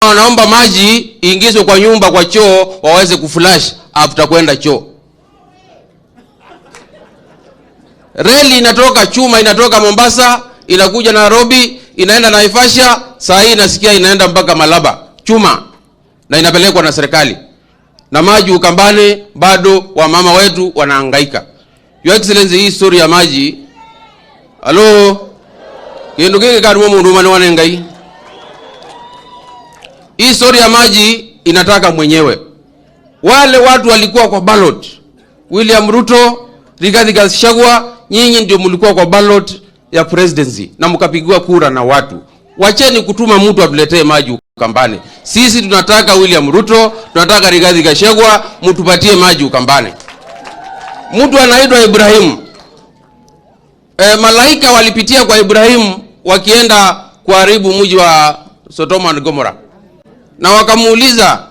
wanaomba maji iingizwe kwa nyumba kwa choo waweze kuflash after kwenda choo. Reli inatoka chuma, inatoka Mombasa inakuja Nairobi, inaenda Naivasha, saa hii nasikia inaenda mpaka Malaba, chuma, na inapelekwa na serikali. Na maji Ukambani bado wamama wetu wanahangaika. Your Excellency, hii story ya maji, halo kindu giki karumo mundu mane wanengai. Hii story ya maji inataka mwenyewe. Wale watu walikuwa kwa ballot, William Ruto, Rigathi Gachagua, nyinyi ndio mlikuwa kwa ballot ya presidency na mkapigiwa kura na watu. Wacheni kutuma mtu atuletee maji Ukambani. Sisi tunataka William Ruto, tunataka Rigathi Gachagua, mtupatie maji Ukambani. Mtu anaitwa Ibrahimu. Malaika walipitia kwa Ibrahimu wakienda kuharibu mji wa Sodoma na Gomora, na wakamuuliza,